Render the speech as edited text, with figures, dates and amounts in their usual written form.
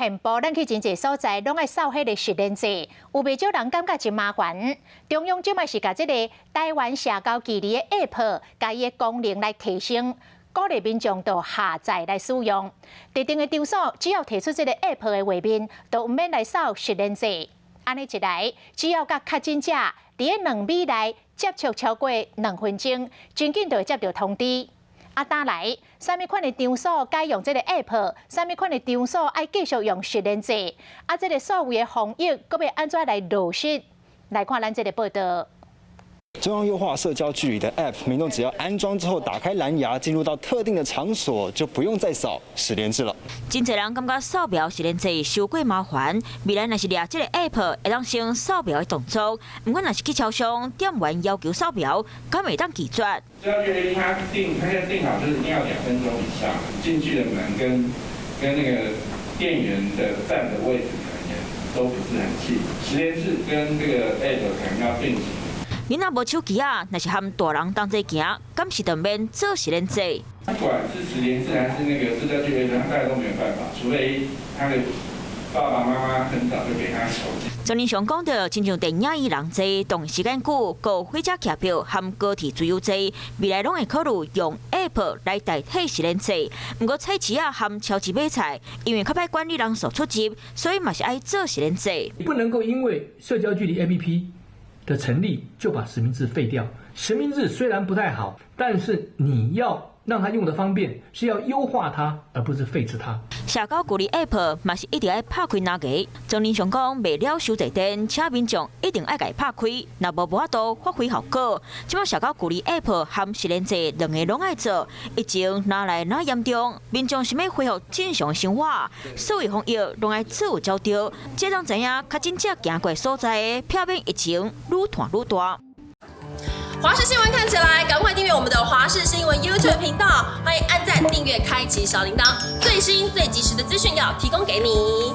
現步咱去真濟所在，攏愛掃彼個實聯制，有袂少人感覺真麻煩。中央這擺是共這个台灣社交距離的 App，共伊的功能來提升，鼓勵民眾都下載來使用。特定的場所，只要提出這个 App 的畫面，就毋免來掃實聯制。按呢一來，只要佮確診者佇咧2米內接觸超過2分鐘，真緊就會接著通知。啊，焦來，啥物款的場所改用這个 App，啥物款的場所愛繼續用實聯制？啊，這个所謂的防疫，閣欲按怎來落實？來看咱這个報導。中央優化社交距離的 App，民眾只要安裝之後，打開藍牙，進入到特定的場所，就不用再掃實聯制了。真濟人感覺掃描實聯制傷過麻煩，未來若是掠這个 App，會當省掃描的動作。毋過若是去超商，店員要求掃描，敢會當拒絕？社交距離他現在定好就是一定要2分鐘以上，進去的門跟那個店員的站的位置可能也都不是很近。實聯制跟這個 App 可能要並行。囡仔無手機仔，若是和大人同齊行，敢是就免做實聯制？不管是實聯制還是那個社交距離，他大概都沒有辦法，除非他的爸爸媽媽很早就給他手機。莊人祥講著，親像電影伊人濟，動時間久，閣火車徛票和高鐵自由坐，未來攏會考慮用 App 來代替實聯制。毋過菜市仔和超市買菜，因為較歹管理人數出入，所以嘛是愛做實聯制。不能夠因為社交距離 APP 的成立就把實名制廢掉。實名制雖然不太好，但是你要讓它用得方便，是要優化它，而不是廢止它。社交距離 App 嘛是一定愛拍開藍牙。莊人祥講，袂了收濟電，請民眾一定愛共伊拍開，若無無法度發揮效果。這擺社交距離 App 和實聯制兩個攏愛做，疫情愈來愈嚴重，民眾想欲恢復正常生活，所有防疫攏愛做有照對，這讓知影確診者行過所在，避免疫情愈傳愈大。華視新聞看起來，趕快訂閱我們的華視新聞 YouTube 頻道，歡迎按讚、訂閱、開啟小鈴鐺，最新最及時的資訊要提供給你。